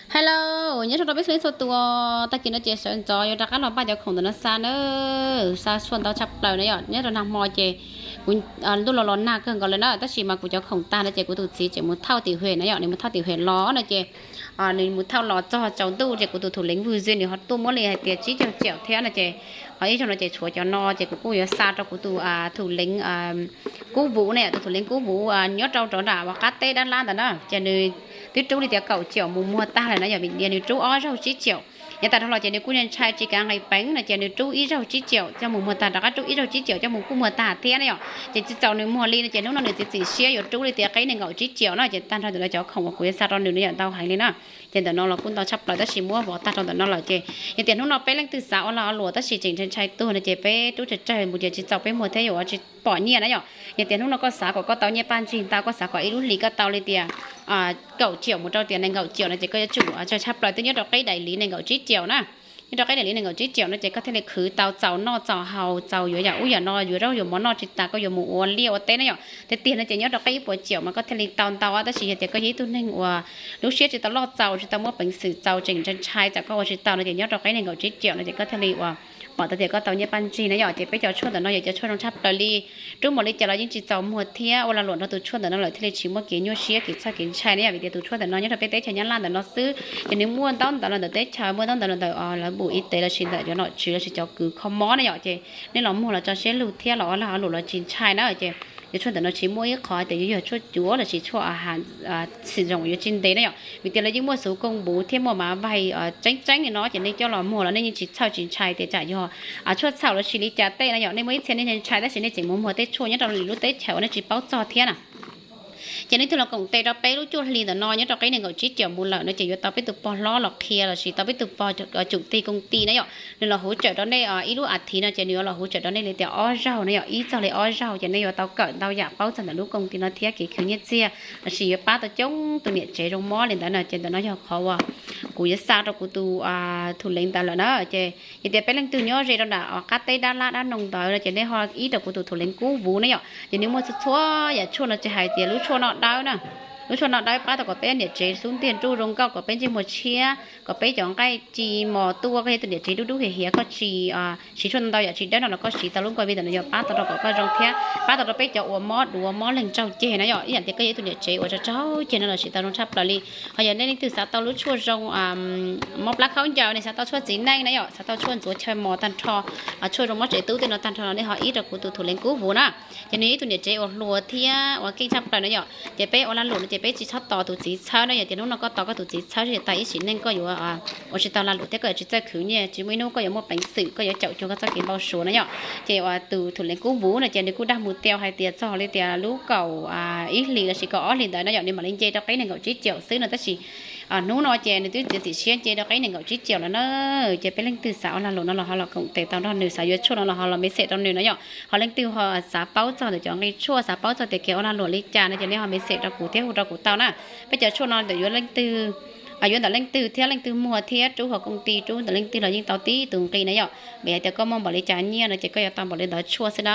Hello, nyob zoo rau peb txhua leej txhua tus. Tag kis no ces sawv ntxov yuav rov qab los npaj cov khoom ntawm no xa na, xa tshuaj ntau tshaj plaws na yom. Nyob rau nag hmo ces kuv ntuj los los nag kawg nkaus lawm na, tab sis mas kuv cov khoom tag no ces kuv tus txiv tseem mus thauj tim huem na yom, nws mus thauj tim huem los no ces nws mus thauj los txog tsaus ntuj ces kuv tus thủ lĩnh Vư Duyên nws ho tuaj muab li hais tias tsib caug triệu thiab no ces ib zaug no ces tshuav cov no ces kuv kuj yuav xa rau kuv tus thủ lĩnh Kub Vuv ne, tus thủ lĩnh Kub Vuv nyob rau rov nram uas qab teb Dab Lab ntawd na, ces nws twb rub li tias kaum triệu mus muag tag lawm na yom, vim tias nws rub ob zaug tsib triệu. Yav tag dhau los ces nws kuj ntshai tsis kav nqis peev no ces nws rub ib zaug tsib triệu coj mus muag tag, rov qab rub ib zaug tsib triệu coj mus kuj muag tag thiab na yom. Ces tsis txaus nws muag li no ces hnub no nws txiav txim siab yuav rub li tias qib nees nkaum tsib triệu no ces tag nrho ntawm no cov khoom uas kuv yuav xa rau nws no yom ntau heev li na. Ces ntawm no los kuj ntau tshaj plaws tab sis muab vov tag rau ntawm no lawm ces yog tias hnub no peb leej twg xav ua lag ua luam tab sis tseem ntshai ntshai tuag no ces peb rub tsawg tsawg mus ces tsis txaus peb muag thiab yuav tsis pom nyiaj na yom. Yog tias hnub no koj xav kom koj tau nyiaj paj ntsig ntau, koj xav kom ib lub hlis koj tau li tias kaum triệu mus rau tias nees nkaum triệu no ces koj yuav tsum tsawg tshaj plaws twb nyob rau qib daim hlis nees nkaum tsib triệu na. Nyob rau qib daim hlis nees nkaum tsib triệu no ces koj thiaj li khwv tau txaus noj txaus haus, txaus yuav yam ub yam no, yuav zaub yuav mov noj tsis tas, koj yuav mus ua liaj ua teb na yom. Tiag tiag no ces nyob rau qib ib puas triệu mas koj thiaj li tau ntau, tab sis yog tias koj yog ib tug neeg uas lub siab tsis tau loj txaus, tsis tau muaj peev xwm txaus, tseem ntshai ntshai tsam koj ua tsis tau no ces nyob rau qib nees nkaum tsib triệu no ces koj thiaj li uas pom tau tias koj tau nyiaj paj ntsig na yom. Ces peb cov tshuaj ntawm no yog cov tshuaj zoo tshaj plaws li, rub npaum li cas los yeej tsis txaus muag thiab ua lag luam rau tus tshuaj ntawm no lawm thiaj li tsis muaj kev nyuaj siab kev txhawj kev ntshai na yom. Vim tias tus tshuaj ntawm no nyob rau peb teb chaws Nyab Laj ntawm no xwb, ces nws muaj ntaub ntawv los ntawm teb chaws, muaj ntaub ntawv los ntawm lawv Bộ Y tế los sis ntawm cov nom tswv los sis cov kws kho mob na yom. Ces nej los muag los tso siab lug thiab los ua lag ua luam los tsis ntshai na. Ces cov tshuaj ntawm no tsis muaj ib qho tias yuav yog tshuaj cuav los sis tshuaj a ha xim zoo yuav tsis ntev na yom, vim tias lawv yeej muaj xu koob puv thiab muaj mav vaig tseeb tseeb li no ces nej coj los muag los nej yeej tsis txhawj tsis ntshai tias tsam yog tshuaj txhaum los sis li cas tej na yom. Nej muaj ib txhia nej ntshai tab sis nej tseem mus muag tej tshuaj nyob rau lwm lub teb chaws uas nej tsis paub txog thiab na. Ces leej twg los koom tes rau peb lub cuaj hli ntawm no nyob rau qib nees nkaum tsib triệu mus lawm no ces yuav tau peb tus pog hlob los qhia los sis tau peb tus pog chủ tịch công ty na yom, nws los hỗ trợ rau nej ib lub a thiv no ces nws yuav los hỗ trợ rau nej li tias ob zaug na yom, ib txog li ob zaug ces nej yuav tau kawm ntau yam paub txog ntawm lub công ty no thiab kev khwv nyiaj txiag los sis yuav pab tau coob tus niam tsev zoo mob li ntawd na. Ces ntawm no yog qhov uas kuv yuav xa rau kuv tus thủ lĩnh ntawd lawm na. Ces yog tias peb leej twg nyob ze rau nram qab teb Dab Lab Dab Noo ntawd no ces nej ho ib rau kuv tus thủ lĩnh Kub Vuv na yom, ces nws muaj txhua txhua yam tshuaj no tsis hais tias lub tshuaj noj dawb na, lub tshuaj noj dawb pab tau kom peb niam tsev xub ntiag nruj zoo nkauj, kom peb ntsej muag tshiab, kom peb cov nqaij ci mos tuaj, koj yog tus niam tsev dub dub hiav hiav koj tsis siv tshuaj ntau yam tsis dawb no los koj siv tau lub nkuaj vi ntawm no yog pab tau rau kom koj zoo thiab pab tau rau peb cov uas mob duav mob leeg tsaug ceg na yom, ib yam tias koj yog ib tug niam tsev uas tsaug tsaug ceg no los siv tau zoo tshaj plaws li. Ho yog nej leej twg xav tau lub tshuaj zoo mob plab khaub ncaws ne, xav tau tshuaj txiv neej na yom, xav tau tshuaj ntxuav chaw mos tag nrho, tshuaj zoo mob tsev tub tej no tag nrho los nej ho ib rau kuv tus thủ lĩnh Kub Vuv na. Ces nws yog ib tug niam tsev uas hluas thiab uas keej tshaj plaws na yom. Ces peb ua lag luam no ces peb tsis txhob tos tus txiv txhawb na yom, ces hnub no koj tos koj tus txiv txhawb ces tas ib sim neej koj yuav ua tsis tau lag luam thiab koj yuav tsis txawj khwv nyiaj, tsis muaj ib hnub koj yuav muaj peev xwm koj yuav caum cuag koj txoj kev npau suav na yom. Ces uas tus thủ lĩnh Kub Vuv no ces nws kuj dag mus tias hais tias txog li tias lub kaum ib hlis los sis kaum ob hlis ntawd no yom, nws mam li nce rau qib nees nkaum tsib triệu xwb no tab sis hnub no ces nws twb txiav txim siab nce rau qib nees nkaum tsib triệu lawm na. Ces peb leej twg xav ua lag luam no los ho los koom tes tau nrog nws, xav yuav tshuaj no los ho los message rau nws no yom. Ho leej twg ho xav paub txog ntawm cov nqi tshuaj, xav paub txog tias kev ua lag luam li cas no ces nej ho message rau kuv thiab hu rau kuv tau na. Peb cov tshuaj no ntawm yuav leej twg, yuav ntawm leej twg thiab leej twg muag thiab rub hauv công ty rub ntawm leej twg los yeej tau tib tus nqi na yom. Vim hais tias koj muaj npaum li cas nyiaj no ces koj yuav tau npaum li ntawd tshuaj xwb na.